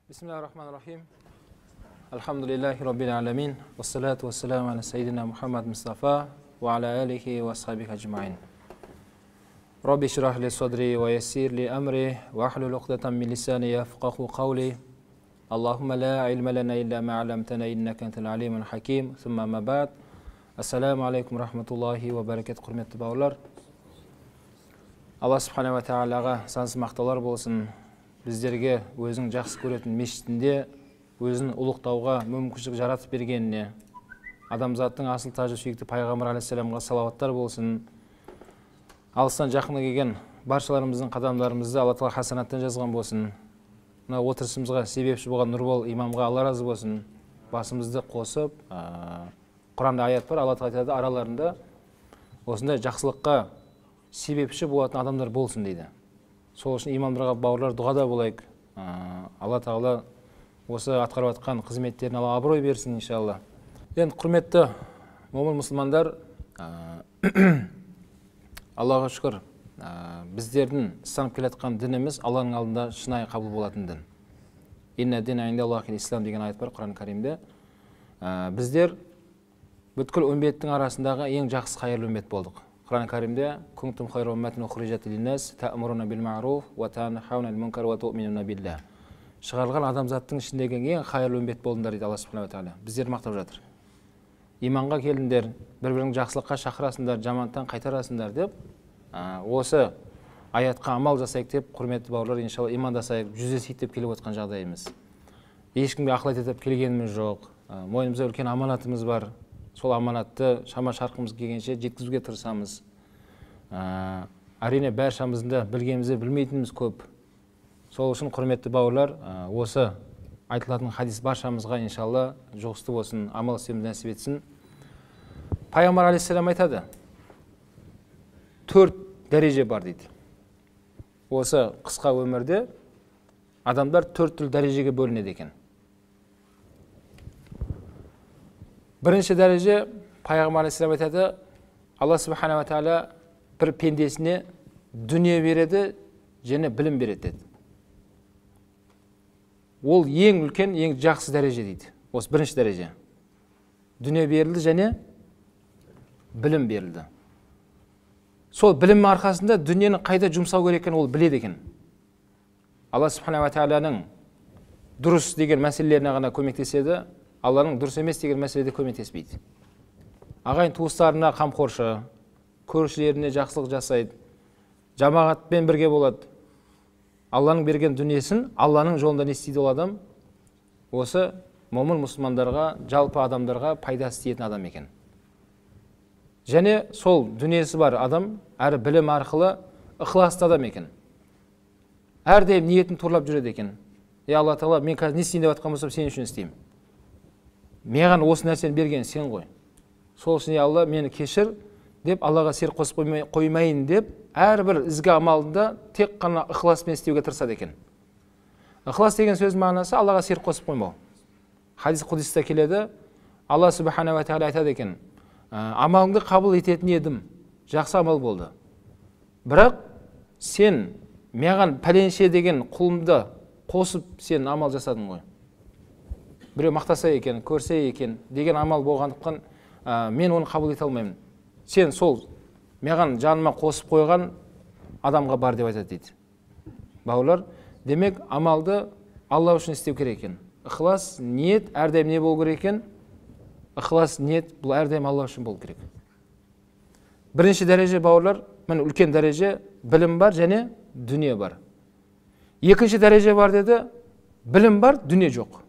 Бисмиллахир-рахманир-рахим. Альхамдулиллахи раббил аламин. Вассалату вассаламу аля саййидина Мухаммад Мустафа ва аля алихи ва асхабихи аджмаин. Рабби шрах ли садри ва яссир ли амри ва ахлул уқдатан мин лисани яфқаху қавли. Аллахумма ла илма лана илля ма алламтана иннака антал алимул хаким. Сумма ма ба'д. Ассаламу алейкум рахматуллахи ва баракатух, құрметті бауырлар. Алла субханала тағалаға сансыз мақтаулар болсын. Біздерге өзінің жақсы көретін мешітінде өзін ұлықтауға мүмкіншілік жаратып бергеніне, адамзаттың асыл тажы сүйікті пайғамбар алейхиссаламға салауаттар болсын. Алыстан жақын келген баршаларымыздың қадамдарымызды Алла тағала хасанаттан жазған болсын. Мына отырысымызға себепші болған Нұрбол имамға Алла разы болсын. Басымызды қосып, Құранда аят бар, Алла тағала айтады, араларында осындай жақсылыққа себепші болатын адамдар болсын дейді. Сол үшін имамдарға, бауырлар, дұғада болайық. Алла тағала осы атқарып жатқан қызметтеріне Алла абырой берсін, иншалла. Енді құрметті момын мұсылмандар, Аллаға шүкір, біздердің ұстанып келе жатқан дініміз Алланың алдында шынайы қабыл болатын дін. Инна дина индаллахил ислам деген аят бар Құран Кәрімде. Біздер бүткіл үмбеттің арасындағы ең жақсы қайырлы үмбет болдық. Құран Кәрімде кунтум хайра умматин ухрижат линнас та'муруна бил ма'руф ва танхауна анил мункар ва ту'минуна биллах. Шығарылған адамзаттың ішіндегі ең қайырлы үмбет болдыңдар дейді Алла субханала тағала. Біздер мақтап жатыр. Иманға келдіңдер, бір-бірің жақсылыққа шақырасыңдар, жамандықтан қайтарасыңдар деп, осы аятқа амал жасайық деп, құрметті бауырлар, иншалла имандасайық, жүздесейік деп келіп отқан жағдайымыз. Ешкімге ақыл айта деп келгеніміз жоқ. Мойнымызда үлкен аманатымыз бар. Сол аманатты шама шарқымыз келгенше жеткізуге тырысамыз. Әрине баршамыздың да білгенімізді білмейтініміз көп. Сол үшін құрметті бауырлар, осы айтылатын хадис баршамызға иншалла жұғысты болсын, амал істеуімізді нәсіп етсін. Пайғамбар алейхиссалам айтады, 4 дәреже бар дейді. Осы қысқа өмірде адамдар 4 түрлі дәрежеге бөлінеді екен. Бірінші дәреже, пайғамбар алейхиссалам айтады, Алла субханала тағала бір пендесіне дүние береді және білім береді деді. Ол ең үлкен, ең жақсы дәреже дейді. Осы бірінші дәреже. Дүние берілді және білім берілді. Сол білім арқасында дүниені қайда жұмсау керек екенін ол біледі екен. Алла субханала тағаланың дұрыс деген мәселелеріне ғана көмектеседі, Алланың дұрыс емес деген мәселеде көмектеспейді. Ағайын туыстарына қамқоршы, көршілеріне жақсылық жасайды, жамағатпен бірге болады. Алланың берген дүниесін Алланың жолында не істейді ол адам? Осы момын мұсылмандарға, жалпы адамдарға пайдасы тиетін адам екен. Және сол дүниесі бар адам, әрі білім арқылы ықыласты адам екен. Әрдайым ниетін турлап жүреді екен. Е, Алла тағала, мен қазір не істейін деп жатқан болсам, сен үшін істеймін. Маған осы нәрсені берген сен ғой. Сол үшін, Алла, мені кешір деп, Аллаға серік қосып қоймайын деп, әрбір ізгі амалында тек қана ықыласпен істеуге тырысады екен. Ықылас деген сөздің мағынасы Аллаға серік қосып қоймау. Хадис құдиста келеді, Алла субханала тағала айтады екен, амалыңды қабыл ететін едім, жақсы амал болды. Бірақ сен маған пәленше деген құлымды қосып сен амал жасадың ғой. Біреу мақтаса екен, көрсе екен деген амал болғандықтан мен оны қабыл ете алмаймын. Сен сол маған жаныма қосып қойған адамға бар деп айтады дейді. Бауырлар, демек амалды Алла үшін істеу керек екен. Ықылас, ниет әрдайым не болу керек екен? Ықылас, ниет бұл әрдайым Алла үшін болу керек. Бірінші дәреже, бауырлар, міне үлкен дәреже, білім бар және дүние бар. Екінші дәреже бар деді, білім бар, дүние жоқ.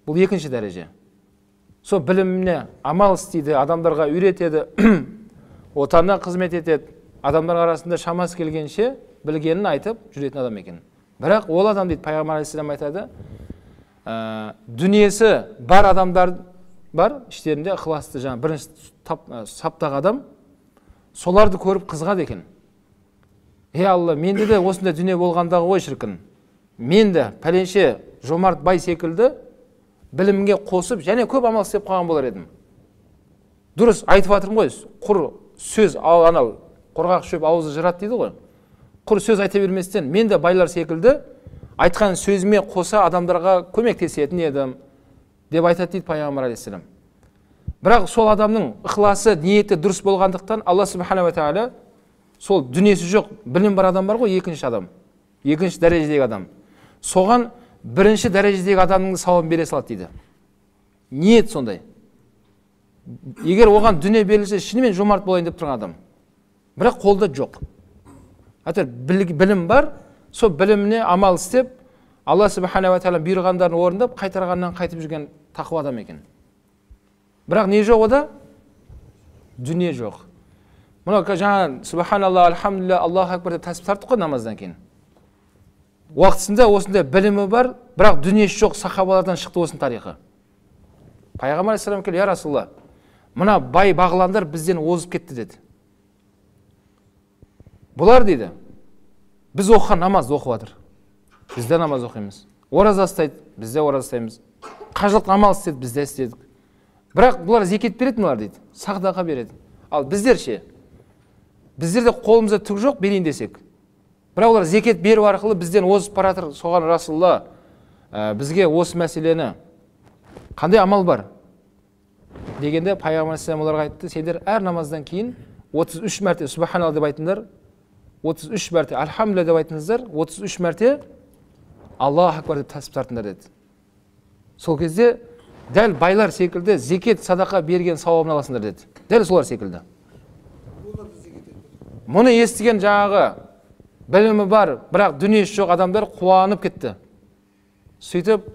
Бұл екінші дәреже. Сол біліміне амал істейді, адамдарға үйретеді, отанына қызмет етеді, адамдар арасында шамасы келгенше білгенін айтып жүретін адам екен. Бірақ ол адам дейді, пайғамбар алейхиссалам айтады, дүниесі бар адамдар бар, іштерінде ықыласты жаңа бірінші саптағы адам, соларды көріп қызығады екен. Е, Алла, менде де осындай дүние болғандағы ғой шіркін. Мен де пәленше жомарт бай секілді білімге қосып және көп амал істеп қалған болар едім. Дұрыс айтып жатырмын ғой, құр сөз, анау құрғақ шөп ауызды жырады дейді ғой. Құр сөз айта берместен, мен де байлар секілді Айтқан сөзіме қоса адамдарға көмектесетін едім деп айтады дейді пайғамбар алейхиссалам. Бірақ сол адамның ықыласы, ниеті дұрыс болғандықтан Алла субханала тағала сол дүниесі жоқ, білім бар адам бар ғой, екінші адам, екінші дәрежедегі адам. Соған бірінші дәрежедегі адамның сауабын бере салады дейді. Ниет сондай. Егер оған дүние берілсе, шынымен жомарт болайын деп тұрған адам. Бірақ қолда жоқ. Әйтеуір білім бар, сол біліміне амал істеп, Алла субханала тағала бұйырғандарын орындап, қайтарғаннан қайтып жүрген тақуа адам екен. Бірақ не жоқ ода? Дүние жоқ. Мынау жаңа субханалла, альхамдулилля, Аллаху акбар деп тәсбих тарттық қой намаздан кейін. Уақытысында осындай білімі бар, бірақ дүниесі жоқ сахабалардан шықты осының тарихы. Пайғамбар алейхиссалам келіп, я Расулалла, мына бай бағландар бізден озып кетті деді. Бұлар дейді, біз оқыған намазды оқып жатыр. Біз де намаз оқимыз. Ораза ұстайды, біз де ораза ұстаймыз. Қажылық амал істеді, біз де істедік. Бірақ бұлар зекет береді мыналар дейді, садақа береді. Ал біздер ше? Біздерде қолымызда түк жоқ, берейін десек. Бірақ олар зекет беру арқылы бізден озып бара жатыр. Соған Расулалла, бізге осы мәселені қандай амал бар дегенде пайғамбар алейхиссалам оларға айтты, сендер әр намаздан кейін 33 мәрте субханалла деп айтыңдар, 33 мәрте альхамдулилля деп айтыңыздар, 33 мәрте Аллаху акбар деп тәсбих тартыңдар деді. Сол кезде дәл байлар секілді зекет садақа берген сауабын аласыңдар деді. Дәл солар секілді. Мұны естіген жаңағы білімі бар, бірақ дүниесі жоқ адамдар қуанып кетті. Сөйтіп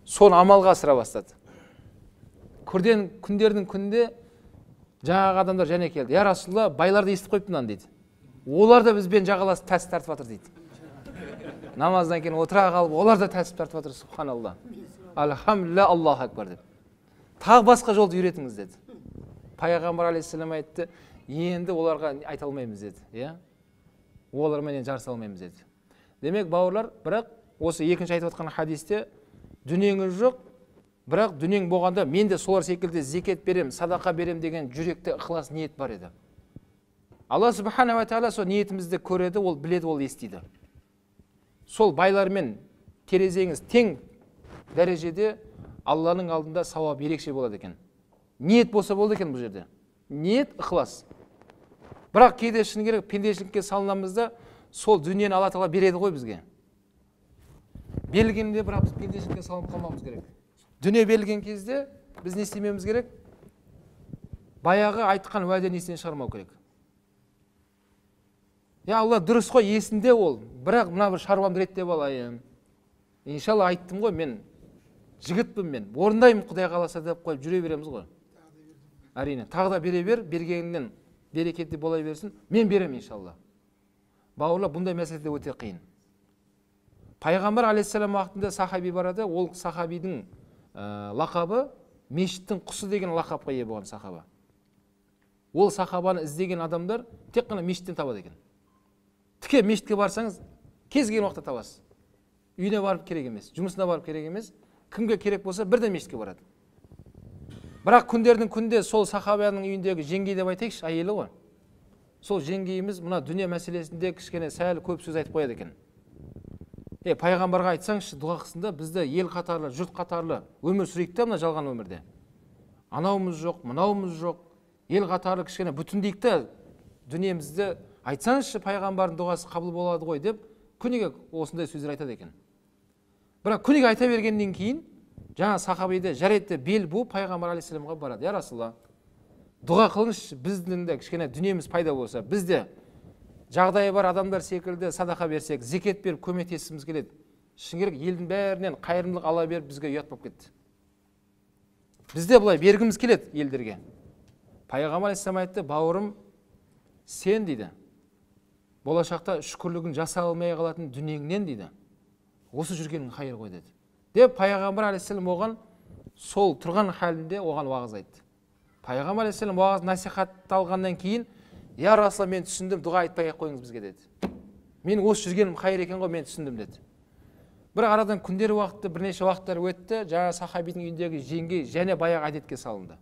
соны амалға асыра бастады. Күндердің күнінде жаңағы адамдар және келді. Я Расулалла, байларды естіп қойыпты мынаны дейді. Олар да бізбен жағаласып тәсбих тартып жатыр дейді. Намаздан кейін отыра қалып, олар да тәсбих тартып жатыр, субханалла. Альхамдулилля, Аллаху акбар деп. Тағы басқа жолды үйретіңіз деді. Пайғамбар алейхиссалам айтты, енді оларға айта алмаймыз деді. Иә? Олармен жарыса алмаймыз деді. Демек, бауырлар, бірақ осы екінші айтып отқан хадисте дүниеңіз жоқ, бірақ дүниең болғанда мен де солар секілді зекет берем, садақа берем деген жүректе ықылас ниет бар еді. Алла субханала тағала сол ниетімізді көреді, ол біледі, ол естиді. Сол байлармен терезеңіз тең дәрежеде Алланың алдында сауап ерекше болады екен. Ниет болса болды екен бұл жерде. Ниет, ықылас. Бірақ кейде шыны керек, пендешілікке салынамыз да, сол дүниені Алла тағала береді ғой бізге. Берілгенде бірақ біз пендешілікке салынып қалмауымыз керек. Дүние берілген кезде біз не істемеуіміз керек? Баяғы айтқан уәдені естен шығармау керек. Я Алла, дұрыс қой, есінде ол, бірақ мына бір шаруамды реттеп алайын. Иншалла айттым ғой, мен жігітпін мен, орындаймын Құдай қаласа деп қойып жүре береміз ғой. Әрине, тағы да бере бер, бергеніңнен берекетті бола берсін, мен беремін иншалла. Бауырлар, бұндай мәселеде өте қиын. Пайғамбар алейхиссалам уақытында сахаби барады, ол сахабидің лақабы мешіттің құсы деген лақапқа ие болған сахаба. Ол сахабаны іздеген адамдар тек қана мешіттен табады екен. Тіке мешітке барсаңыз, кез келген уақытта табасыз. Үйіне барып керек емес, жұмысына барып керек емес, кімге керек болса бірден мешітке барады. Бірақ күндердің күнде сол сахабаның үйіндегі жеңгей деп айтайықшы, әйелі ғой. Сол жеңгейіміз мына дүние мәселесінде кішкене сәл көп сөз айтып қояды екен. Пайғамбарға айтсаңшы, дұға қылсын да, бізді ел қатарлы, жұрт қатарлы өмір сүрейік те мына жалған өмірде. Анауымыз жоқ, мынауымыз жоқ, ел қатарлы кішкене бүтіндейік те дүниемізді айтсаңызшы, пайғамбардың дұғасы қабыл болады ғой деп күніге осындай сөздер айтады екен. Бірақ күніге айта бергеннен кейін жаңа сахабиде жарайды бел буып пайғамбар алейхиссаламға барады. Я Расулалла, дұға қылыңызшы, біздің де кішкене дүниеміз пайда болса, бізде жағдайы бар адамдар секілді садақа берсек, зекет беріп көмектескіміз келеді. Шын керек, елдің бәрінен қайырымдылық ала беріп бізге ұят болып кетті. Бізде былай бергіміз келеді елдерге. Пайғамбар алейхиссалам айтты, бауырым, сен дейді, болашақта шүкірлігін жасай алмай қалатын дүниеңнен дейді, осы жүргенің хайыр ғой деді. Деп пайғамбар алейхиссалам оған сол тұрған халінде оған уағыз айтты. Пайғамбар алейхиссалам уағыз насихатталғаннан кейін, я Расулалла, мен түсіндім, дұға айтпай ақ қойыңыз бізге деді. Мен осы жүргенім хайыр екен ғой, мен түсіндім деді. Бірақ арадан күндер уақытты, бірнеше уақыттар өтті, жаңа сахабидің үйіндегі жеңгей және баяғы әдетке салынды.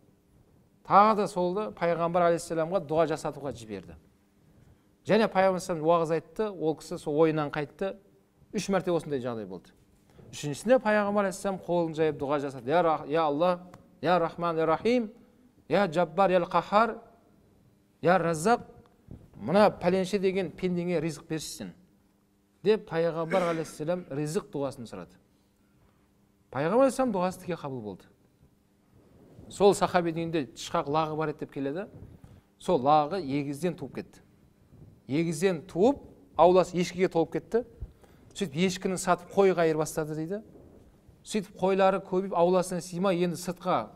Тағы да солды пайғамбар алейхиссаламға дұға жасатуға жіберді. Және пайғамбар алейхиссалам уағыз айтты, ол кісі сол ойынан қайтты, 3 мәрте осындай жағдай болды. Үшіншісінде пайғамбар алейхиссалам қолын жайып дұға жасады. Я Алла, я Рахман, я Рахим, я Жаббар, я Қахар, я Раззақ, мына пәленше деген пендеңе ризық берші сен деп пайғамбар алейхиссалам ризық дұғасын сұрады. Пайғамбар алейхиссалам дұғасы тіке қабыл болды. Сол сахабидің үйінде тышқақ лағы бар еді деп келеді. Сол лағы егізден туып кетті. Егізден туып, ауласы ешкіге толып кетті. Сөйтіп ешкіні сатып қойға айырбастады дейді. Сөйтіп қойлары көбейіп ауласына сыймай енді сыртқа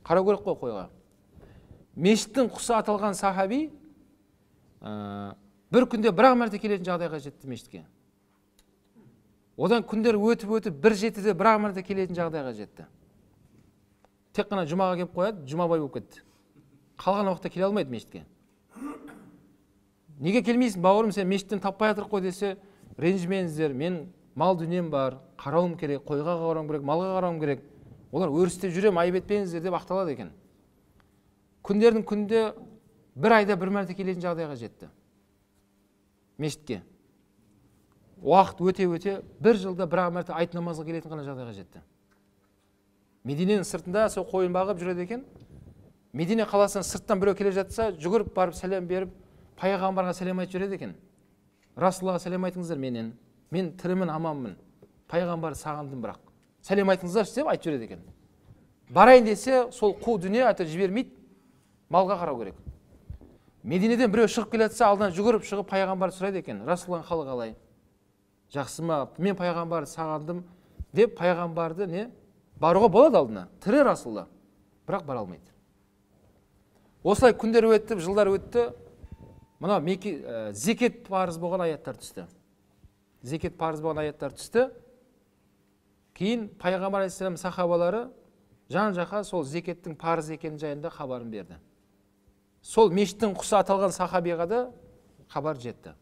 қарау керек қой қойға. Мешіттің құсы аталған сахаби бір күнде бір-ақ мәрте келетін жағдайға жетті мешітке. Одан күндер өтіп-өтіп бір жетіде бір-ақ мәрте келетін жағдайға жетті. Тек қана жұмаға келіп қояды, жұмабай болып кетті. Қалған уақытта келе алмайды мешітке. Неге келмейсің, бауырым, сен мешіттен таппай жатыр қой десе, ренжімеңіздер, мен мал дүнием бар, қарауым керек, қойға қарауым керек, малға қарауым керек. Олар өрісте жүрем, айып етпеңіздер деп ақталады екен. Күндердің күнде бір айда бір мәрте келетін жағдайға жетті мешітке. Уақыт өте-өте бір жылда бір ақ мәрте айт намазға келетін ғана жағдайға жетті. Мединенің сыртында сол қойын бағып жүреді екен. Медине қаласынан сырттан біреу келе жатса, жүгіріп барып сәлем беріп, пайғамбарға сәлем айтып жүреді екен. Расуллаға сәлем айтыңыздар менен. Мен тірімін, аманмын. Пайғамбарды сағындым бірақ. Сәлем айтыңыздаршы деп айтып жүреді екен. Барайын десе, сол қу дүние әйтеуір жібермейді, малға қарау керек. Мединеден біреу шығып келе жатса, алдынан жүгіріп шығып пайғамбарды сұрайды екен. Расулланың халі қалай? Жақсы ма? Мен пайғамбарды сағындым деп пайғамбарды не? Баруға болады алдына. Тірі Расулла. Бірақ бара алмайды. Осылай күндер өтіп, жылдар өтті. Мына зекет парыз болған аяттар түсті. Зекет парыз болған аяттар түсті. Кейін пайғамбар алейхиссалам сахабалары жан-жаққа сол зекеттің парыз екені жайында хабарын берді. Сол мешіттің құсы аталған сахабиға да хабар жетті.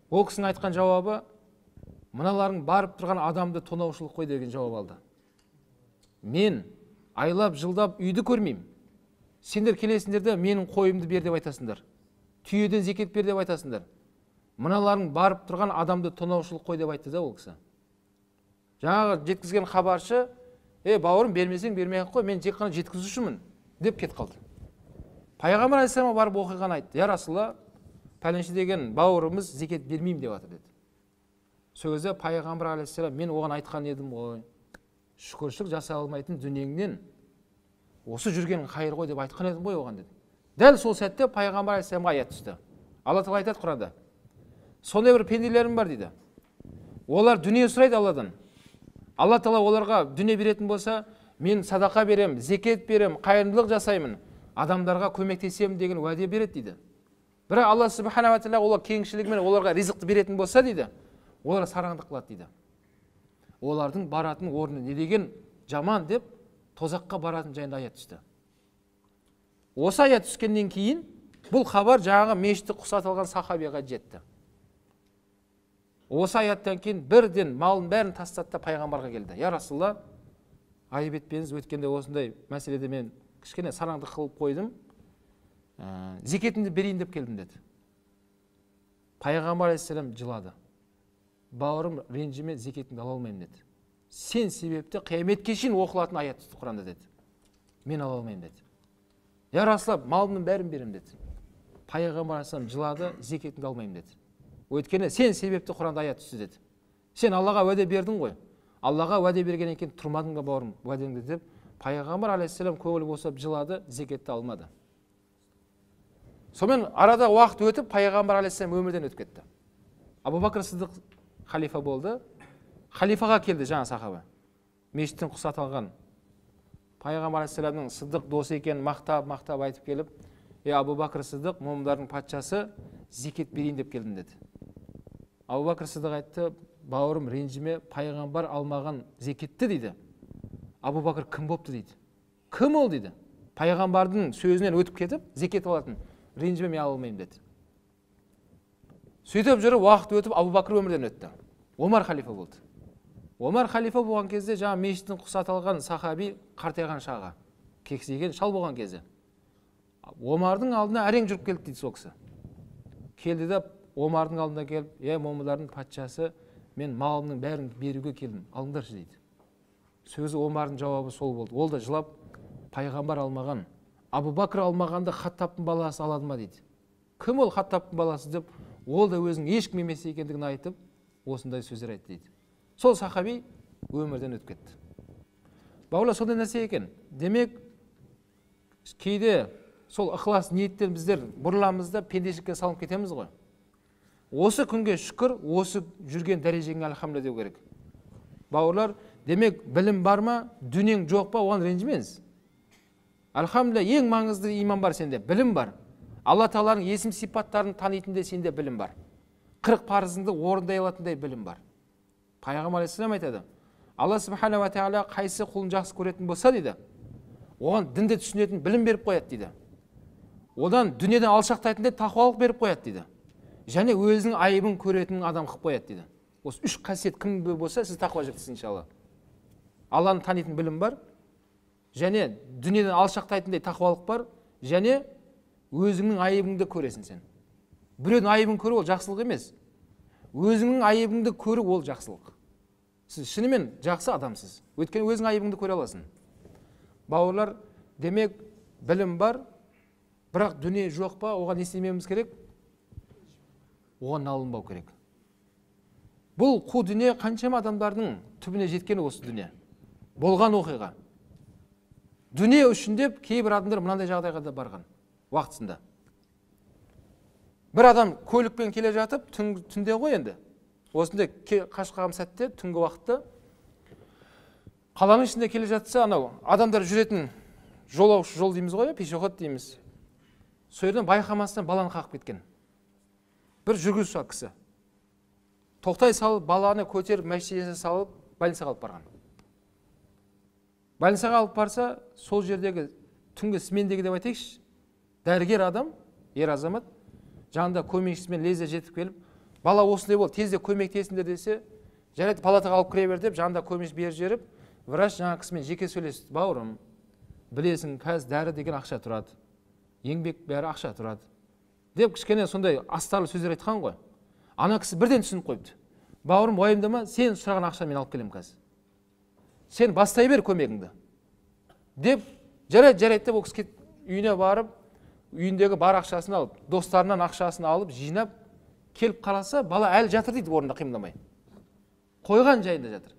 Ол кісінің айтқан жауабы, мыналарың барып тұрған адамды тонаушылық қой деген жауап алды. Мен айлап, жылдап үйді көрмеймін. Сендер келесіңдер де менің қойымды бер деп айтасыңдар. Түйеден зекет бер деп айтасыңдар. Мыналарың барып тұрған адамды тонаушылық қой деп айтты да ол кісі. Жаңағы жеткізген хабаршы, бауырым, бермесең бермей-ақ қой, мен тек қана жеткізушімін деп кет қалды. Пайғамбар алейхиссалам барып оқиғаны айтты. Я Расулла, пәленше деген бауырымыз зекет бермеймін деп жатыр деді. Сол кезде пайғамбар алейхиссалам, мен оған айтқан едім ғой, шүкіршілік жасай алмайтын дүниеңнен осы жүргенің қайыр ғой деп айтқан едім ғой оған деді. Дәл сол сәтте пайғамбар алейхиссаламға аят түсті. Алла тағала айтады Құранда. Сондай бір пенделерім бар дейді. Олар дүние сұрайды Алладан. Алла тағала оларға дүние беретін болса, мен садақа берем, зекет берем, қайырымдылық жасаймын, адамдарға көмектесемін деген уәде береді дейді. Бірақ Алла субханала тағала олар кеңшілігімен оларға ризықты беретін болса дейді, олар сараңдық қылады дейді. Олардың баратын орны не деген жаман деп тозаққа баратын жайында аят түсті. Осы аят түскеннен кейін бұл хабар жаңағы мешітті құс аталған сахабиға жетті. Осы аяттан кейін бірден малын бәрін тастады да пайғамбарға келді. Я Расулла, айып етпеңіз, өткенде осындай мәселеде мен кішкене сараңдық қылып қойдым, зекетімді берейін деп келдім деді. Пайғамбар алейхиссалам жылады. Бауырым, ренжіме, зекетімді ала алмаймын деді. Сен себепті қияметке шейін оқылатын аят түсті Құранда деді. Мен ала алмаймын деді. Я Расулла, малымның бәрін беремін деді. Пайғамбар алейхиссалам жылады, зекетімді алмаймын деді. Өйткені сен себепті Құранда аят түсті деді. Сен Аллаға уәде бердің ғой. Аллаға уәде бергеннен кейін тұрмадың ба бауырым уәдеңді деп пайғамбар алейхиссалам көңілі босап жылады, зекетті алмады. Сонымен арада уақыт өтіп пайғамбар алейхиссалам өмірден өтіп кетті. Абу Бәкір Сыдық халифа болды. Халифаға келді жаңа сахаба. Мешіттен құс аталған. Пайғамбар алейхиссаламның Сыдық досы екенін мақтап-мақтап айтып келіп, Абу Бәкір Сыдық, момындардың патшасы, зекет берейін деп келдім деді. Абу Бәкір Сыдық айтты, бауырым, ренжіме, пайғамбар алмаған зекетті дейді. Абу Бәкір кім бопты дейді. Кім ол дейді. Пайғамбардың сөзінен өтіп кетіп, зекет алатын. Ренжіме, мен ала алмаймын деді. Сөйтіп жүріп, уақыт өтіп, Абу Бәкір өмірден өтті. Омар халифа болды. Омар халифа болған кезде жаңа мешіттің құс аталған сахаби қартайған шағы, кексейген шал болған кезде. Омардың алдына әрең жүріп келді дейді сол кісі. Келді де Омардың алдына келіп, момындардың патшасы, Мен малымның бәрін беруге келдім, алыңдаршы дейді. Сөзі Омардың жауабы сол болды. Ол да жылап, пайғамбар алмаған, Абу Бәкір алмағанда Хаттабтың баласы алады ма дейді. Кім ол Хаттабтың баласы деп, ол да өзінің ешкім емес екендігін айтып, осындай сөздер айтты дейді. Сол сахаби өмірден өтіп кетті. Бауырлар, сондай нәрсе екен. Демек, кейде сол ықылас ниеттен біздер бұрыламыз да пендешілікке салынып кетеміз ғой. Осы күнге шүкір, осы жүрген дәрежеңе альхамдулилла деу керек. Бауырлар, демек, білім бар ма, дүниең жоқ па, оған ренжімеңіз. Альхамдулилла, ең маңызды иман бар сенде, білім бар. Алла Тағаланың есім сипаттарын танитындай сенде білім бар. 40 парызыңды орындай алатындай білім бар. Пайғамбар алейхиссалам айтады, Алла субхана ва тағала қайсы құлын жақсы көретін болса дейді, оған дінді түсінетін білім беріп қояды дейді. Одан дүниеден алшақтайтындай тақуалық беріп қояды дейді. Және өзінің айыбын көретін адам қылып қояды дейді. Осы үш қасиет кім болса, сіз тақуа жігітсіз иншалла. Алланы танитын білім бар, және дүниеден алшақтайтындай тақуалық бар, және өзіңнің айыбыңды көресің сен. Біреудің айыбын көру ол жақсылық емес. Өзіңнің айыбыңды көру ол жақсылық. Сіз шынымен жақсы адамсыз. Өйткені өзің айыбыңды көре аласың. Бауырлар, демек, білім бар, бірақ дүние жоқ па, оған не істемеміз керек? Оған алынбау керек. Бұл қу дүние қаншама адамдардың түбіне жеткен осы дүние. Болған оқиға. Дүние үшін деп кейбір адамдар мынандай жағдайға да барған уақытысында. Бір адам көлікпен келе жатып, түнде ғой енді. Осындай қашқаған сәтте, түнгі уақытта қаланың ішінде келе жатса, анау адамдар жүретін жолаушы жол дейміз ғой, пешеход дейміз. Сол жерден байқамастан баланы қағып кеткен. Бір жүргізуші кісі. Тоқтай салып, баланы көтеріп, машинасына салып, больницаға алып барған. Больницаға алып барса, сол жердегі түнгі смендегі деп айтайықшы, дәрігер адам, ер азамат, жанында көмекшісімен лезде жетіп келіп, бала осындай болды, тезде көмектесіңдер десе, жарайды, палатаға алып кіре бер деп, жанында көмекші беріп жіберіп, врач жаңа кісімен жеке сөйлесті. Бауырым, білесің, қазір дәрі деген ақша тұрады, еңбек бәрі ақша тұрады деп кішкене сондай астарлы сөздер айтқан ғой. Ана кісі бірден түсініп қойыпты. Бауырым, уайымдама, сен сұраған ақшаны мен алып келемін қазір. Сен бастай бер көмегіңді деп, жарайды, жарайды деп ол кісі үйіне барып, үйіндегі бар ақшасын алып, достарынан ақшасын алып, жинап, келіп қараса, бала әлі жатыр дейді орнында қимылдамай. Қойған жайында жатыр.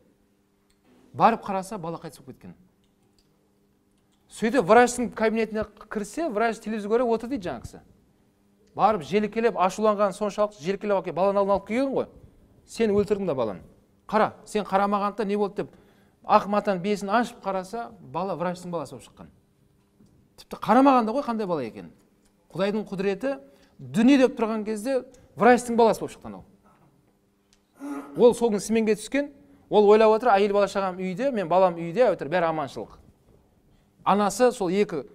Барып қараса, бала қайтыс болып кеткен. Сөйтіп врачтың кабинетіне кірсе, врач телевизор көріп отыр дейді жаңа кісі. Барып желкелеп, ашуланған соншалық желкелеп әкеліп, баланы алдына алып келген ғой. Сен өлтірдің да баланы. Қара, сен қарамағанда не болды деп, ақ матаның бесін ашып қараса, бала врачтың баласы болып шыққан. Тіпті қарамағанда ғой қандай бала екен. Құдайдың құдіреті дүние деп тұрған кезде врачтың баласы болып шыққан ол. Ол сол күні сменге түскен, ол ойлап отыр, әйел бала шағам үйде, мен балам үйде, әйтеуір бәрі аманшылық. Анасы сол екі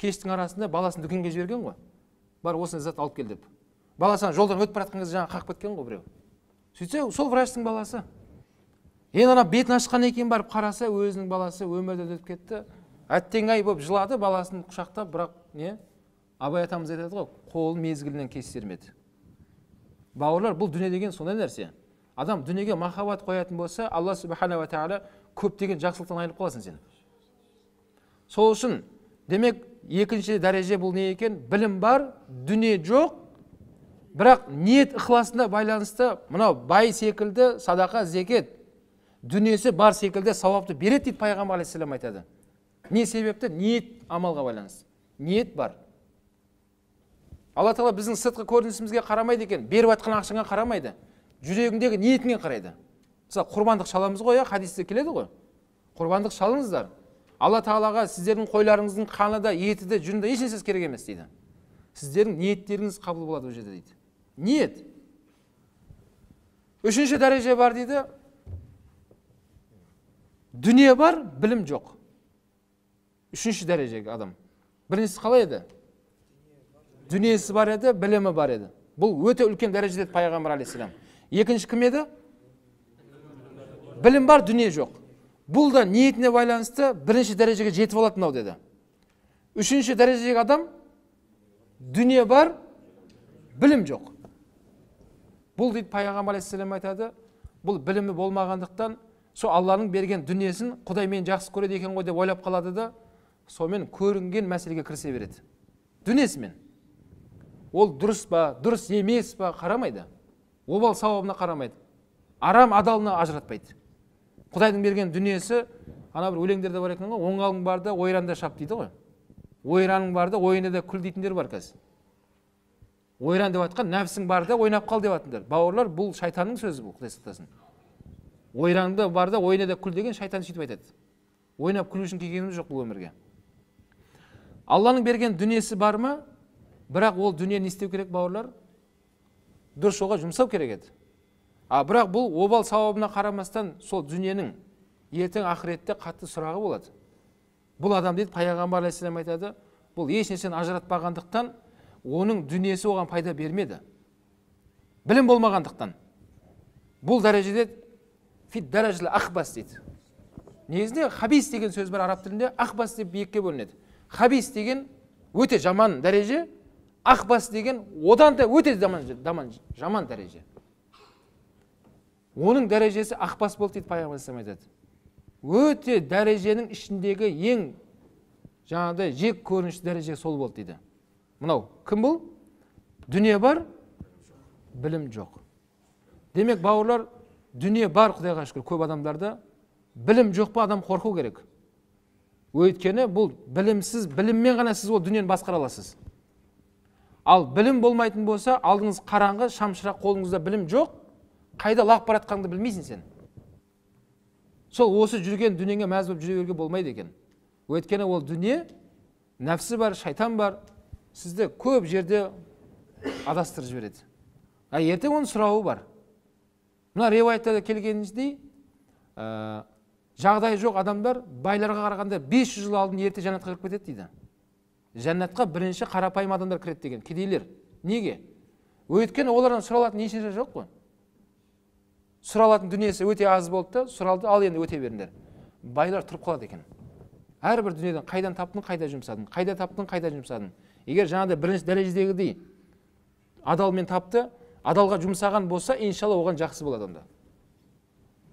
кештің арасында баласын дүкенге жіберген ғой. Бар осындай зат алып кел деп. Баласы жолдан өтіп бара жатқан кезде жаңа қағып кеткен ғой біреу. Сөйтсе, сол врачтың баласы. Енді ана бетін ашқан екен, барып қараса, өзінің баласы өмірден өтіп кетті. Әттең-ай болып жылады, баласын құшақтап, бірақ не? Абай атамыз айтады ғой, қолын мезгілінен кестермеді. Бауырлар, бұл дүние деген сондай нәрсе. Адам дүниеге махаббат қоятын болса, Алла субхана ва тағала көптеген жақсылықтан айырылып қаласың сен. Сол үшін, демек, екінші дәреже бұл не екен? Білім бар, дүние жоқ, бірақ ниет ықыласына байланысты мынау бай секілді садақа, зекет, дүниесі бар секілді сауапты береді дейді пайғамбар алейхиссалам айтады. Не себепті? Ниет амалға байланысты. Ниет бар. Алла тағала біздің сыртқы көрінісімізге қарамайды екен, беріп жатқан ақшаңа қарамайды. Жүрегіңдегі ниетіңе қарайды. Мысалы, құрбандық шаламыз ғой, хадисте келеді ғой. Құрбандық шалыңыздар. Алла тағалаға сіздердің қойларыңыздың қаны да, еті де, жүні де ешнәрсесі керек емес дейді. Сіздердің ниеттеріңіз қабыл болады ол жерде дейді. Ниет. Үшінші дәреже бар дейді. Дүние бар, білім жоқ. Үшінші дәрежегі адам. Біріншісі қалай еді? Дүниесі бар еді, білімі бар еді. Бұл өте үлкен дәреже деді пайғамбар алейхиссалам. Екінші кім еді? Білім бар, дүние жоқ. Бұл да ниетіне байланысты бірінші дәрежеге жетіп алады мынау деді. Үшінші дәрежедегі адам дүние бар, білім жоқ. Бұл дейді пайғамбар алейхиссалам айтады, Бұл білімі болмағандықтан сол Алланың берген дүниесін Құдай мені жақсы көреді екен ғой деп ойлап қалады да, сонымен көрінген мәселеге кірісе береді. Дүниесімен. Ол дұрыс па, дұрыс емес па қарамайды. Обал сауабына қарамайды. Арам адалына ажыратпайды. Құдайдың берген дүниесі, ана бір өлеңдерде бар екен ғой, оңалың бар да ойранда шап дейді ғой. Ойраның бар да ойында да күл дейтіндер бар қазір. Ойран деп атқан нәпсің бар да ойнап қал деп атыңдар. Бауырлар, бұл шайтанның сөзі бұл, Құдай сақтасын. Ойранды бар да ойна да күл деген шайтан сөйтіп айтады. Ойнап күлу үшін келгеніміз жоқ бұл өмірге. Алланың берген дүниесі бар ма? Бірақ ол дүниені не істеу керек, бауырлар? Дұрыс жолға жұмсау керек еді. А бірақ бұл обал сауабына қарамастан сол дүниенің ертең ақыретте қатты сұрағы болады. Бұл адам дейді, пайғамбар алейхиссалам айтады, бұл еш нәрсені ажыратпағандықтан оның дүниесі оған пайда бермеді. Білім болмағандықтан. Бұл дәрежеде фид дәрежелі ахбас дейді. Негізінде хабис деген сөз бар араб тілінде, ахбас деп екіге бөлінеді. Хабис деген өте жаман дәреже, ахбас деген одан да өте жаман дәреже. Оның дәрежесі ахбас болды дейді пайғамбар алейхиссалам айтады. Өте дәреженің ішіндегі ең жаңағыдай жек көрінішті дәреже сол болды дейді. Мынау кім бұл? Дүние бар, білім жоқ. Демек, бауырлар, дүние бар, Құдайға шүкір, көп адамдарда білім жоқ па, адам қорқу керек. Өйткені бұл білімсіз, біліммен ғана сіз ол дүниені басқара аласыз. Ал білім болмайтын болса, алдыңыз қараңғы, шамшырақ, қолыңызда білім жоқ, қайда лағып бара жатқаныңды білмейсің сен. Сол осы жүрген дүниеңе мәз болып жүре беруге болмайды екен. Өйткені ол дүние, нәпсі бар, шайтан бар, сізді көп жерде адастырып жібереді. А ертең оның сұрауы бар. Мына риуаяттарда келгеніміздей, жағдайы жоқ адамдар байларға қарағанда 500 жыл алдын ерте жәннатқа кіріп кетеді дейді. Жәннатқа бірінші қарапайым адамдар кіреді деген, кедейлер. Неге? Өйткені олардан сұралатын ешнәрсе жоқ қой. Сұралатын дүниесі өте аз болды да, сұралды, ал енді өте беріңдер. Байлар тұрып қалады екен. Әрбір дүниеден қайдан таптың, қайда жұмсадың, қайда таптың, қайда жұмсадың. Егер жаңағыдай бірінші дәрежедегідей адалмен тапты, адалға жұмсаған болса, иншалла оған жақсы болады онда.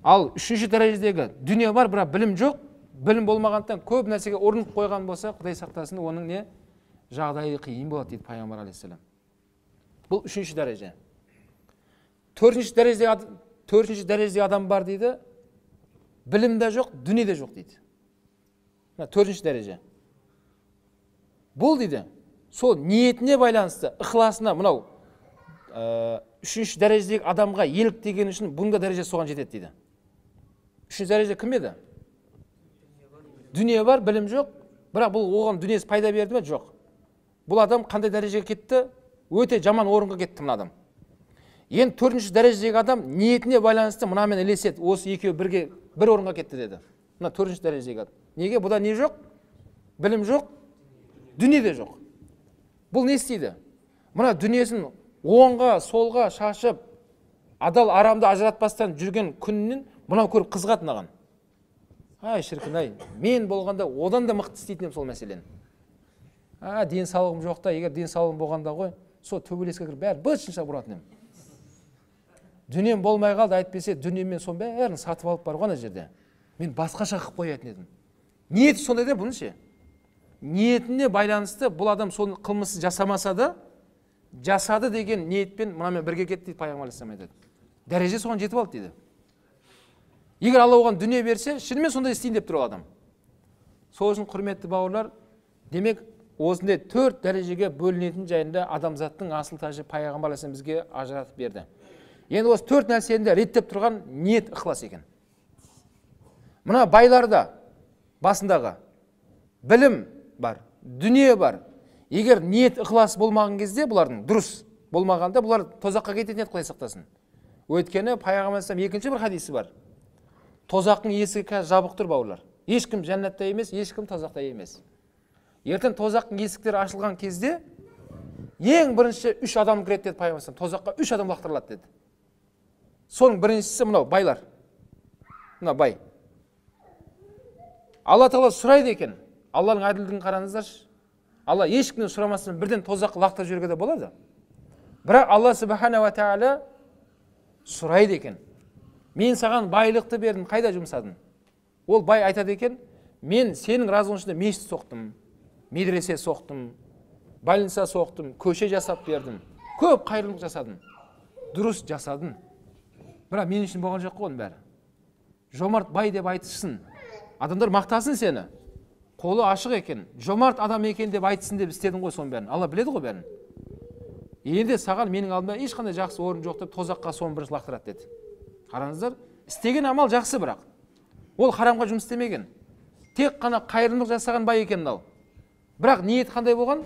Ал үшінші дәрежедегі дүние бар, бірақ білім жоқ, білім болмағандықтан көп нәрсеге ұрынып қойған болса, Құдай сақтасын, оның не жағдайы қиын болады дейді пайғамбар алейхиссалам. Бұл үшінші дәреже. Төртінші дәрежедегі адам бар дейді, білім де жоқ, дүние де жоқ дейді. Мына төртінші дәреже. Бұл дейді, сол ниетіне байланысты, ықыласына, мынау үшінші дәрежедегі адамға еліктеген үшін бұның да дәреже соған жетеді дейді. Үшінші дәреже кім еді? Дүние бар, білім жоқ, бірақ бұл оған дүниесі пайда берді ме? Жоқ. Бұл адам қандай дәрежеге кетті? Өте жаман орынға кетті мына адам. Енді төртінші дәрежедегі адам ниетіне байланысты мынамен ілеседі, осы екеуі бірге бір орынға кетті деді. Мына төртінші дәрежедегі адам. Неге? Бұда не жоқ? Білім жоқ, дүние де жоқ. Бұл не істейді? Мына дүниесін оңға, солға шашып, адал арамды ажыратпастан жүрген күнінен мынау көріп қызығады мынаған. Ай, шіркін ай, мен болғанда одан да мықты істейтін едім сол мәселені. А, денсаулығым жоқ та, егер денсаулығым болғанда ғой, сол төбелеске кіріп бәрі быт-шытын ұратын едім. Дүнием болмай қалды, әйтпесе дүниеммен соның бәрін сатып алып бар ғой ана жерде. Мен басқаша қылып қоятын едім. Ниеті сондай да бұның ше. Ниетіне байланысты бұл адам соны қылмысы жасамаса да, жасады деген ниетпен мынамен бірге кетті дейді пайғамбар алейхиссалам айтады. Дәреже соған жетіп алды дейді. Егер Алла оған дүние берсе, шынымен сондай істейін деп тұр ол адам. Сол үшін құрметті бауырлар, демек осындай төрт дәрежеге бөлінетін жайында адамзаттың асыл тәжі пайғамбар алейхиссалам бізге ажыратып берді. Енді осы төрт нәрсені де реттеп тұрған ниет, ықылас екен. Мына байларда басындағы білім бар, дүние бар. Егер ниет, ықылас болмаған кезде бұлардың дұрыс болмағанда бұлар тозаққа кететін еді, Құдай сақтасын. Өйткені пайғамбар алейхиссалам екінші бір хадисі бар. Тозақтың есігі қазір жабық тұр, бауырлар. Ешкім жәннатта емес, ешкім тозақта емес. Ертең тозақтың есіктері ашылған кезде ең бірінші үш адам кіреді деді пайғамбар алейхиссалам. Тозаққа үш адам лақтырылады деді. Соның біріншісі мынау байлар. Мына бай. Алла тағала сұрайды екен. Алланың әділдігін қараңыздаршы. Алла ешкімнен сұрамастан бірден тозаққа лақтырып жіберуге де болады. Бірақ Алла субхана ва тағала сұрайды екен. Мен саған байлықты бердім, қайда жұмсадың? Ол бай айтады екен, мен сенің разылығың үшін мешіт соқтым, медресе соқтым, больница соқтым, көше жасап бердім, көп қайырымдылық жасадым. Дұрыс жасадың. Бірақ мен үшін болған жоқ қой оның бәрі. Жомарт бай деп айтсын, адамдар мақтасын сені. Қолы ашық екен, жомарт адам екен деп айтсын деп істедің ғой соның бәрін. Алла біледі ғой бәрін. Енді саған менің алдымда ешқандай жақсы орын жоқ деп тозаққа соны бірінші лақтырады деді. Қараңыздар, істеген амал жақсы, бірақ ол харамға жұмыс істемеген. Тек қана қайырымдылық жасаған бай екен мынау. Бірақ ниет қандай болған?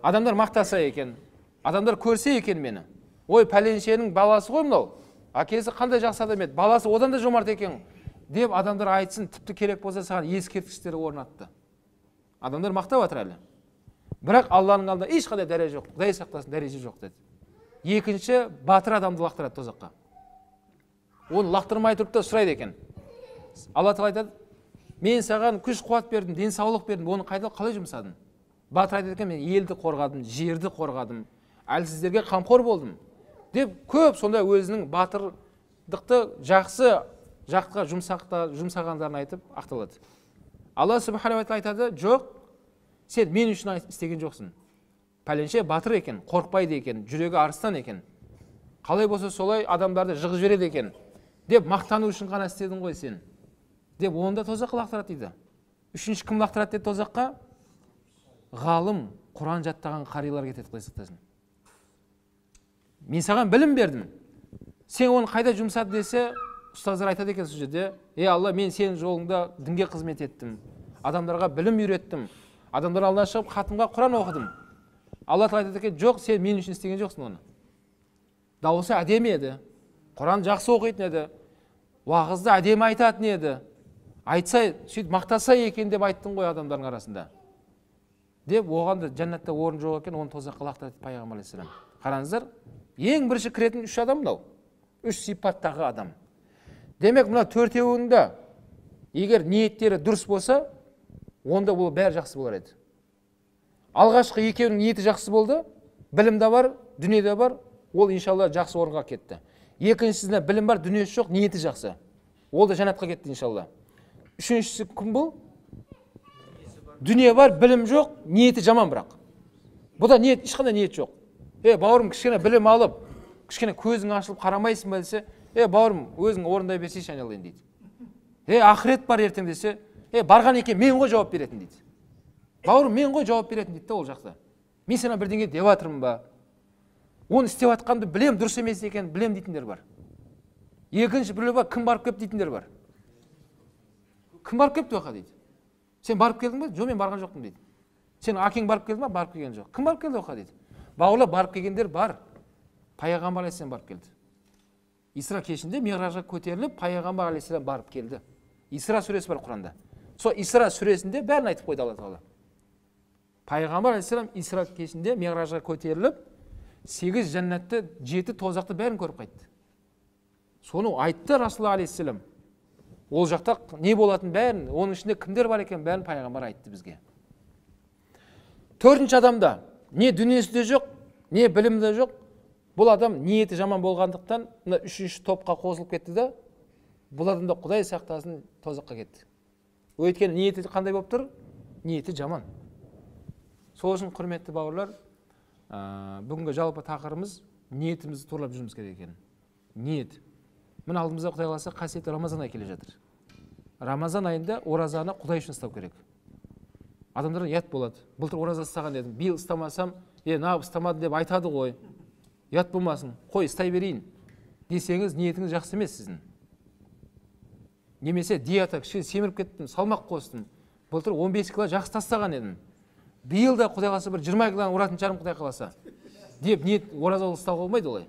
Адамдар мақтаса екен, адамдар көрсе екен мені. Ой, пәленшенің баласы ғой мынау. Әкесі қандай жақсы адам еді, баласы одан да жомарт екен деп адамдар айтсын, тіпті керек болса саған ескерткіштер орнатты. Адамдар мақтап жатыр әлі. Бірақ Алланың алдында ешқандай дәреже жоқ, Құдай сақтасын, дәреже жоқ деді. Екінші, батыр адамды лақтырады тозаққа. Оны лақтырмай тұрып та сұрайды екен. Алла тағала айтады, мен саған күш қуат бердім, денсаулық бердім, оны қайда қалай жұмсадың? Батыр айтады екен, мен елді қорғадым, жерді қорғадым, әлсіздерге қамқор болдым деп көп сондай өзінің батырлықты жақсы жаққа жұмсағандарын айтып ақталады. Алла субханала тағала айтады, жоқ, сен мен үшін істеген жоқсың. Пәленше батыр екен, қорықпайды екен, жүрегі арыстан екен. Қалай болса солай адамдарды жығып жібереді екен деп мақтану үшін ғана істедің ғой сен деп оны да тозаққа лақтырады дейді. Үшінші кім лақтырады деді тозаққа? Ғалым, Құран жаттаған қарилар кетеді, Құдай сақтасын. Мен саған білім бердім, сен оны қайда жұмсады десе, ұстаздар айтады екен сол жерде, е Алла, мен сенің жолыңда дінге қызмет еттім, адамдарға білім үйреттім, адамдар алдына шығып хатымға Құран оқыдым. Алла тағала айтады екен, жоқ, сен мен үшін істеген жоқсың оны. Дауысы әдемі еді, Құран жақсы оқитын еді, уағызды әдемі айтатын еді, айтса, сөйтіп мақтаса екен деп айттың ғой адамдардың арасында деп, оған да жәннатта орын жоқ екен, оны тозаққа лақтырады пайғамбар алейхиссалам. Қараңыздар, ең бірінші кіретін үш адам мынау, үш сипаттағы адам. Демек, мына төртеуінің де егер ниеттері дұрыс болса, онда ол бәрі жақсы болар еді. Алғашқы екеуінің ниеті жақсы болды, білім де бар, дүние де бар, ол иншалла жақсы орынға кетті. Екіншісінде білім бар, дүниесі жоқ, ниеті жақсы. Ол да жәннатқа кетті иншалла. Үшіншісі кім бұл? Дүние бар, білім жоқ, ниеті жаман бірақ. Бұда ниет, ешқандай ниет жоқ. Е, бауырым, кішкене білім алып, кішкене көзің ашылып қарамайсың ба десе, е, бауырым, өзің орындай берсейші айналайын дейді. Е, ақырет бар ертең десе, е, барған екен, мен ғой жауап беретін дейді. Бауырым, мен ғой жауап беретін дейді ол жақта. Мен саған бірдеңе деп жатырмын ба? Оны істеп жатқанымды білем, дұрыс емес екенін білем дейтіндер бар. Екінші біреу бар, кім барып келіп дейтіндер бар. Кім барып келіпті оқа дейді. Сен барып келдің бе? Жоқ, мен барған жоқпын дейді. Сен әкең барып келді ма? Барып келген жоқ. Кім барып келді оқа дейді. Бауырлар, барып келгендер бар. Пайғамбар алейхиссалам барып келді. Исра кешінде миғражға көтеріліп, пайғамбар алейхиссалам барып келді. Исра сүресі бар Құранда. Сол Исра сүресінде бәрін айтып қойды Алла тағала. Пайғамбар алейхиссалам Исра кешінде миғражға көтеріліп, 8 жәннатты, 7 тозақты бәрін көріп қайтты. Соны айтты Расулалла алейхиссалам. Ол жақта не болатын бәрін, оның ішінде кімдер бар екен бәрін пайғамбар айтты бізге. Төртінші адамда не дүниесі де жоқ, не білімі де жоқ. Бұл адам ниеті жаман болғандықтан мына үшінші топқа қосылып кетті да, бұл адам да Құдай сақтасын тозаққа кетті. Өйткені ниеті қандай болып тұр? Ниеті жаман. Сол үшін, құрметті бауырлар, бүгінгі жалпы тақырыбымыз ниетімізді туралап жүрміз керек екен. Ниет. Міне алдымызда Құдай қаласа қасиетті Рамазан айы келе жатыр. Рамазан айында оразаны Құдай үшін ұстау керек. Адамдарға ұят болады. Былтыр ораза ұстаған едім, биыл ұстамасам, неғып ұстамадым деп айтады ғой. Ұят болмасын, қой ұстай берейін десеңіз, ниетіңіз жақсы емес сіздің. Немесе диета, кішкене семіріп кеттім, салмақ қостым. Былтыр 15 кило жақсы тастаған едім. Биыл да Құдай қаласа бір 20 килоны ұратын шығармын Құдай қаласа деп ниет ораза ұстауға болмайды олай.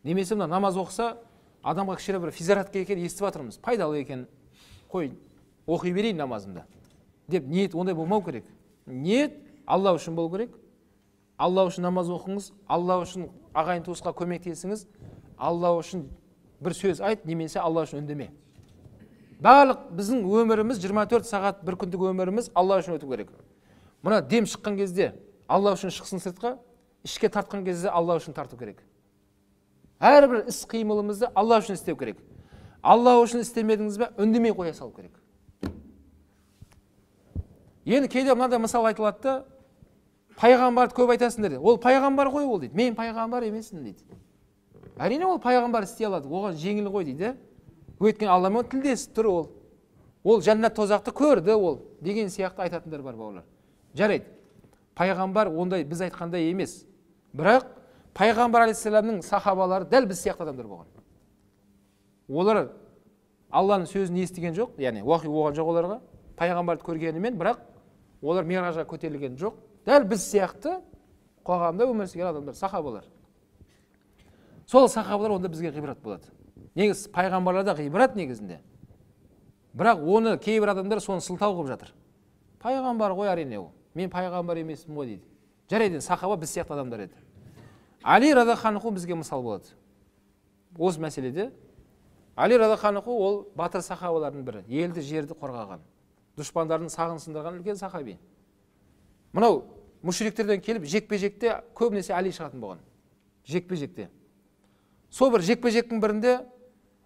Немесе мына намаз оқыса, адамға кішкене бір физзарядка екен естіп жатырмыз, пайдалы екен, қой оқи берейін намазымды деп ниет ондай болмау керек. Ниет Алла үшін болу керек. Алла үшін намаз оқыңыз, Алла үшін ағайын туысқа көмектесіңіз, Алла үшін бір сөз айт, немесе Алла үшін үндеме. Барлық біздің өміріміз 24 сағат бір күндік өміріміз Алла үшін өту керек. Мына дем шыққан кезде Алла үшін шықсын сыртқа, ішке тартқан кезде Алла үшін тарту керек. Әрбір іс қимылымызды Алла үшін істеу керек. Алла үшін істемедіңіз бе, үндемей қоя салу керек. Енді кейде мынандай мысал айтылады да, пайғамбарды көп айтасыңдар дейді. Ол пайғамбар ғой ол дейді. Мен пайғамбар емеспін дейді. Әрине ол пайғамбар істей алады, оған жеңіл ғой дейді. Өйткені Алламен тілдесіп тұр ол. Ол жәннат тозақты көрді ол деген сияқты айтатындар бар, бауырлар. Жарайды. Пайғамбар ондай біз айтқандай емес. Бірақ пайғамбар алейхиссаламның сахабалары дәл біз сияқты адамдар болған. Олар Алланың сөзін естіген жоқ, яғни уахи болған жоқ оларға. Пайғамбарды көргенімен, бірақ олар миражға көтерілген жоқ. Дәл біз сияқты қоғамда өмір сүрген адамдар, сахабалар. Сол сахабалар онда бізге ғибрат болады. Негізі пайғамбарлар да ғибрат негізінде. Бірақ оны кейбір адамдар соны сылтау қылып жатыр. Пайғамбар ғой әрине ол. Мен пайғамбар емеспін ғой дейді. Жарайды, сахаба біз сияқты адамдар еді. Али радиаллаху бізге мысал болады. Осы мәселеде Али радиаллаху ол батыр сахабалардың бірі. Елді, жерді қорғаған, дұшпандардың сағын сындырған үлкен сахаби. Мынау мушриктерден келіп жекпе-жекте көбінесе Али шығатын болған. Жекпе-жекте. Сол бір жекпе-жектің бірінде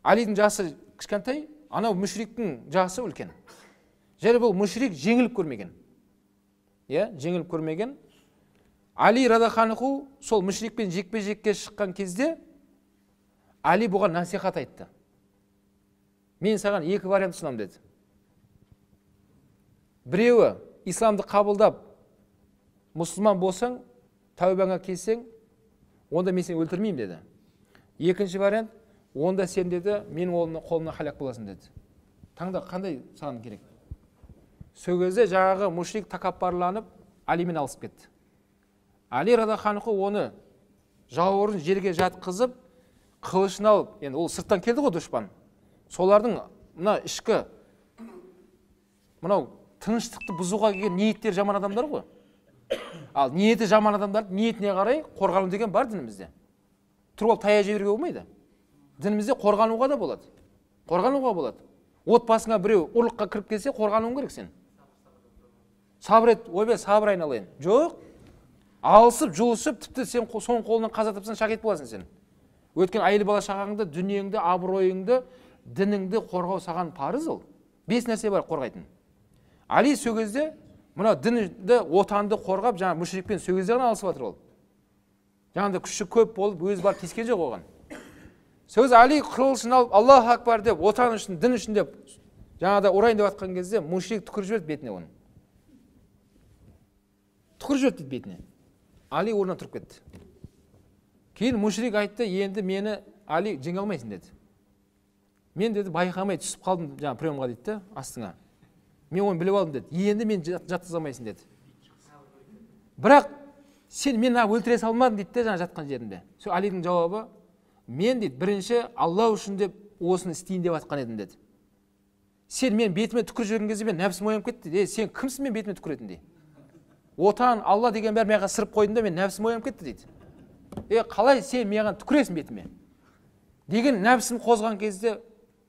Алидің жасы кішкентай, анау мушриктің жасы үлкен. Және бұл мушрик жеңіліп көрмеген. Иә, жеңіліп көрмеген. Али радиаллаху сол мушрикпен жекпе-жекке шыққан кезде Али бұған насихат айтты. Мен саған екі вариант ұсынамын деді. Біреуі исламды қабылдап мұсылман болсаң, тәубаңа келсең, онда мен сені өлтірмеймін деді. Екінші вариант, онда сен деді, менің қолымнан халак боласың деді. Таңда қандай саған керек? Сол кезде жаңағы мушрик тәкаппарланып Алимен алысып кетті. Али радиаллаху оны жауырын жерге жатқызып, қылышын алып, енді ол сырттан келді ғой дұшпан. Солардың мына ішкі мынау тыныштықты бұзуға келген ниеттері жаман адамдар ғой. Ал ниеті жаман адамдар ниетіне қарай қорғану деген бар дінімізде. Тұрып алып тая жіберуге болмайды. Дінімізде қорғануға да болады. Қорғануға болады. Отбасыңа біреу ұрлыққа кіріп келсе, қорғануың керек сен. Сабыр ет, ойбай сабыр айналайын. Жоқ. Алысып, жұлысып, тіпті сен соның қолынан қаза тапсаң шахид боласың сен. Өткен әйел бала шағаңды, дүниеңді, абыройыңды, дініңді қорғау саған парыз ол. 5 нәрсе бар қорғайтын. Али сол кезде мына дінді, отанды қорғап, жаңа мушрикпен сол кезде ғана алысып жатыр ол. Жаңағыдай күші көп болып, өзі барып тиіскен жоқ оған. Сол кезде Али қылышын алып, Аллаху акбар деп, отан үшін, дін үшін деп, жаңағыдай ұрайын деп жатқан кезде мушрик түкіріп жіберді бетіне оның. Түкіріп жіберді дейді бетіне. Али орнынан тұрып кетті. Кейін мушрик айтты, енді мені Али жеңе алмайсың деді. Мен деді байқамай түсіп қалдым жаңа приемға дейді де, астыңа. Мен оны біліп алдым деді. Енді мен жатқыза алмайсың деді. Бірақ сен мені өлтіре салмадың дейді де жаңа жатқан жерінде. Сол Алидің жауабы, мен дейді бірінші Алла үшін деп осыны істейін деп жатқан едім деді. Сен мен бетіме түкіріп жіберген кезде мен нәпсім оянып кетті. Е, сен кімсің мен бетіме түкіретіндей? Отан, Алла деген бәрі маған сырып қойдым да мен нәпсім оянып кетті дейді. Е, қалай сен маған түкіресің бетіме? Деген нәпсім қозған кезде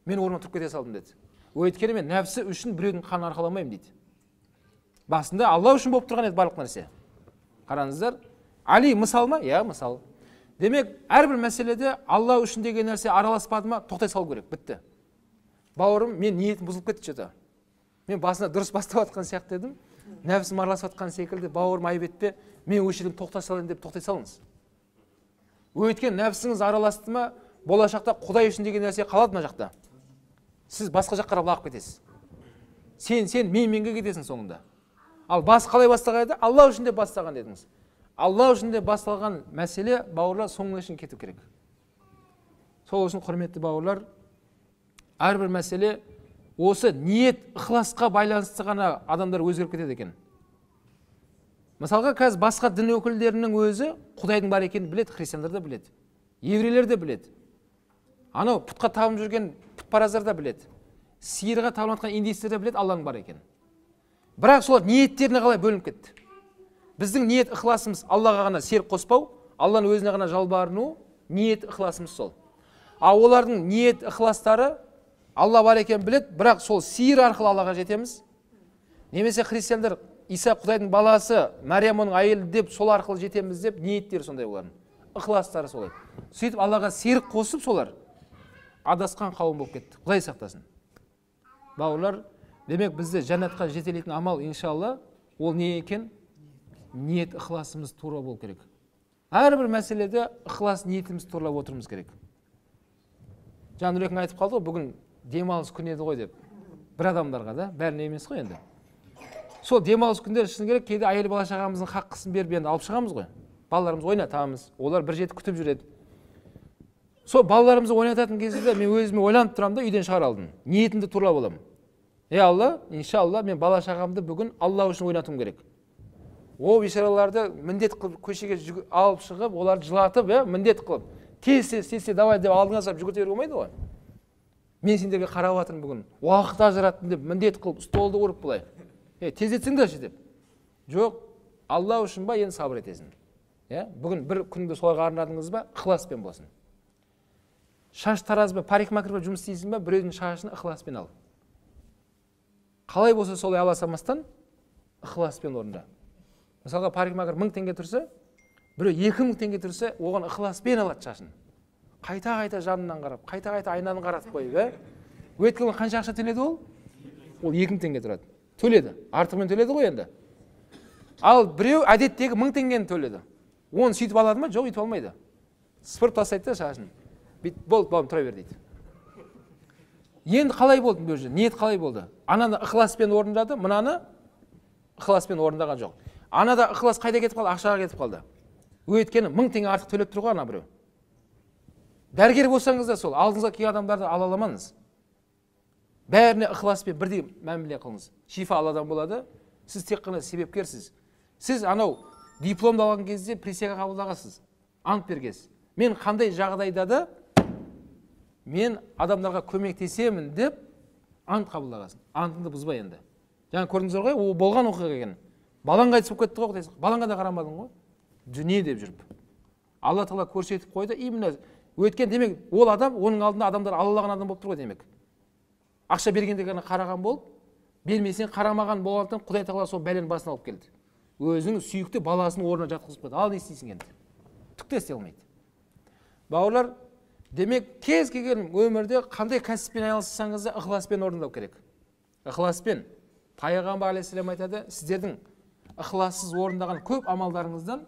мен орнымнан тұрып кете салдым деді. Өйткені мен нәпсі үшін біреудің қанын арқаламаймын дейді. Басында Алла үшін болып тұрған еді барлық нәрсе. Қараңыздар, Али мысал ма? Иә, мысал. Демек, әрбір мәселеде Алла үшін деген нәрсе араласпады ма, тоқтай салу керек, бітті. Бауырым, мен ниетім бұзылып кетті что-то. Мен басында дұрыс бастап жатқан сияқты едім, нәпсім араласып жатқан секілді, бауырым айып етпе, мен осы жерден тоқтай салайын деп тоқтай салыңыз. Өйткені нәпсіңіз араласты ма, болашақта Құдай үшін деген нәрсе қалады мына жақта. Сіз басқа жаққа қарап лағып кетесіз. Сен, мен, менге кетесің соңында. Ал бас қалай бастаған еді? Алла үшін деп бастаған дедіңіз. Алла үшін деп басталған мәселе, бауырлар, соңына шейін кету керек. Сол үшін, құрметті бауырлар, әрбір мәселе осы ниет, ықыласқа байланысты ғана адамдар өзгеріп кетеді екен. Мысалға, қазір басқа дін өкілдерінің өзі Құдайдың бар екенін біледі, христиандар да біледі, еврейлер де біледі. Анау пұтқа табынып жүрген пұтпараздар да біледі, сиырға табынып жатқан индейстер де біледі Алланың бар екенін. Бірақ солар ниеттеріне қалай бөлініп кетті. Біздің ниет ықыласымыз Аллаға ғана серік қоспау, Алланың өзіне ғана жалбарыну, ниет ықыласымыз сол. Ал олардың ниет ықыластары Алла бар екенін біледі, бірақ сол сиыр арқылы Аллаға жетеміз. Немесе христиандар Иса Құдайдың баласы, Мәриям оның әйелі деп сол арқылы жетеміз деп ниеттері сондай олардың. Ықыластары солай. Сөйтіп Аллаға серік қосып солар адасқан қауым болып кетті. Құдай сақтасын. Бауырлар, демек бізді жәннатқа жетелейтін амал иншалла ол не екен? Ниет, ықыласымыз тура болу керек. Әрбір мәселеде ықылас ниетіміз туралап отыруымыз керек. Жаңа Нұрекең айтып қалды ғой, бүгін демалыс күні еді ғой деп. Бір адамдарға да, бәріне емес қой енді. Сол демалыс күндері шыны керек, кейде әйел бала шағамыздың хаққысын беріп енді алып шығамыз ғой. Балаларымызды ойнатамыз, олар бір жеті күтіп жүреді. Сол балаларымызды ойнататын кезде мен өзіме ойланып тұрамын да, үйден шығара алдым. Ниетімді туралап аламын. Ей Алла, иншалла мен бала шағамды бүгін Алла үшін ойнатуым керек. О бейшараларды міндет қылып көшеге алып шығып, оларды жылатып, міндет қылып, тез-тез, тез-тез давай деп алдыңа салып жүгірте беруге болмайды ғой. Мен сендерге қарап жатырмын бүгін, уақыт ажыраттым деп міндет қылып столды ұрып былай. Тездетсеңдерші деп. Жоқ, Алла үшін ба енді сабыр етесің. Бүгін бір күнді соларға арнадыңыз ба, ықыласпен болсын. Шаш тараз ба, парикмахер ба жұмыс істейсің ба, біреудің шашын ықыласпен ал. Қалай болса солай ала салмастан ықыласпен орында. Мысалға парикмахер 1000 теңге тұрса, біреу 2000 теңге тұрса, оған ықыласпен алады шашын. Қайта-қайта жанынан қарап, қайта-қайта айнаны қаратып қойып, Өйткені қанша ақша төледі ол? Ол 2000 теңге тұрады. Төледі. Артығымен төледі ғой енді. Ал біреу әдеттегі 1000 теңгені төледі. Оны сөйтіп алады ма? Жоқ, өйтіп алмайды. Сыпырып тастайды да шашын. Бүйтіп, болды, балам, тұра бер дейді. Енді қалай болды бұл жерде? Ниет қалай болды? Ананы ықыласпен орындады, мынаны ықыласпен орындаған жоқ. Анада ықылас қайда кетіп қалды? Ақшаға кетіп қалды. Өйткені 1000 теңге артық төлеп тұр ғой ана біреу. Дәрігер болсаңыз да сол, алдыңызға келген адамдарды ала аламаңыз. Бәріне ықыласпен бірдей мәміле қылыңыз. Шифа Алладан болады. Сіз тек қана себепкерсіз. Сіз анау дипломды алған кезде присяга қабылдағансыз, ант бергенсіз. Мен қандай жағдайда да мен адамдарға көмектесемін деп ант қабылдағансың. Антыңды бұзба енді. Жаңа көрдіңіздер ғой, ол болған оқиға екен. Балаң қайтыс болып кетті ғой, балаңға да қарамадың ғой. Дүние деп жүріп. Алла тағала көрсетіп қойды, именно өткен демек, ол адам оның алдында адамдар алалаған адам болып тұр ғой демек. Ақша бергенде ғана қараған болып, бермесең қарамаған болғандықтан Құдай тағала сол бәлені басына алып келді. Өзінің сүйікті баласының орнына жатқызып қойды. Ал не істейсің енді? Түк те істей алмайды. Бауырлар, демек кез келген өмірде қандай кәсіппен айналыссаңыз да ықыласпен орындау керек. Ықыласпен. Пайғамбар алейхиссалам айтады, сіздердің ықылассыз орындаған көп амалдарыңыздан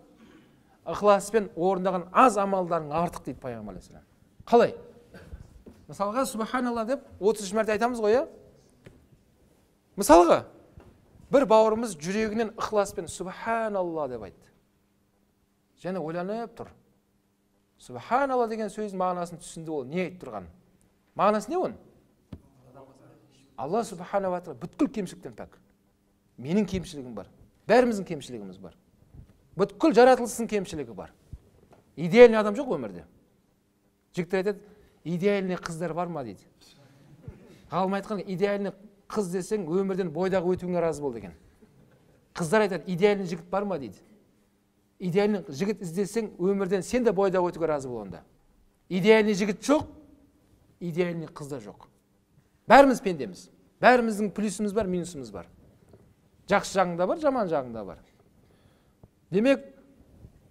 ықыласпен орындаған аз амалдарың артық дейді пайғамбар алейхиссалам. Қалай? Мысалға, субханалла деп 33 мәрте айтамыз ғой, Мысалға, бір бауырымыз жүрегінен ықыласпен субханалла деп айтты. Және ойланып тұр. Субханалла деген сөздің мағынасын түсінді ол, не айтып тұрғанын. Мағынасы не оның? Алла субханала тағала бүткіл кемшіліктен пәк. Менің кемшілігім бар. Бәріміздің кемшілігіміз бар. Бүткіл жаратылыстың кемшілігі бар. Идеальный адам жоқ өмірде. Жігіттер айтады, идеальный қыздар бар ма дейді. Ғалым айтқан, идеальный қыз десең өмірден бойдағы өтуіңе разы бол деген. Қыздар айтады, идеальный жігіт бар ма дейді. Идеальный жігіт іздесең өмірден сен де бойдағы өтуге разы бол онда. Идеальный жігіт жоқ, идеальный қыз да жоқ. Бәріміз пендеміз. Бәріміздің плюсіміз бар, минусымыз бар. Жақсы жағың да бар, жаман жағың да бар. Демек,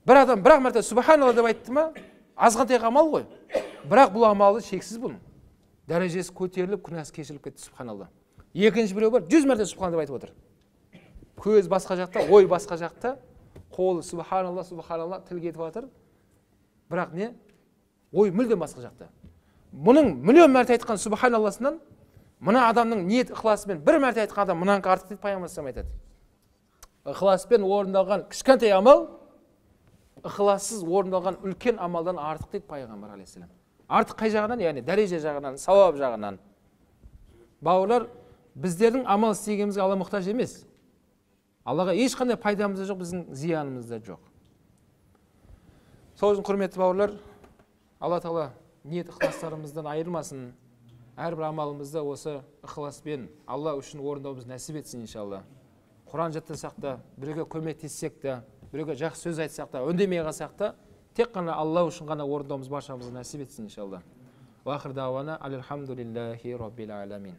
бір адам бір-ақ мәрте субханалла деп айтты ма, азғантай амал ғой. Бірақ бұл амалы шексіз бұның. Дәрежесі көтеріліп, күнәсі кешіріліп кетті субханалла. Екінші біреу бар, 100 мәрте субханалла деп айтып отыр. Көз басқа жақта, ой басқа жақта, қолы субханалла, субханалла тіл кетіп жатыр. Бірақ не? Ой мүлдем басқа жақта. Бұның миллион мәрте айтқан субханалласынан мына адамның ниет ықыласымен бір мәрте айтқан адам мынанікі артық дейді пайғамбар саллаллаху айтады. Ықыласпен орындалған кішкентай амал ықылассыз орындалған үлкен амалдан артық дейді пайғамбар алейхиссалам. Артық қай жағынан? Яғни дәреже жағынан, сауап жағынан. Бауырлар, біздердің амал істегенімізге Алла мұқтаж емес. Аллаға ешқандай пайдамыз да жоқ, біздің зиянымыз да жоқ. Сол үшін құрметті бауырлар, Алла тағала ниет ықыластарымыздан айырмасын. Әрбір амалымызды осы ықыласпен Алла үшін орындауымыз нәсіп етсін иншалла. Құран жаттасақ та, біреуге көмектессек те, біреуге жақсы сөз айтсақ та, үндемей қалсақ та, тек қана Алла үшін ғана орындауымыз баршамызға нәсіп етсін иншалла. Уа ахир дауана алхамдулиллахи раббил аламин.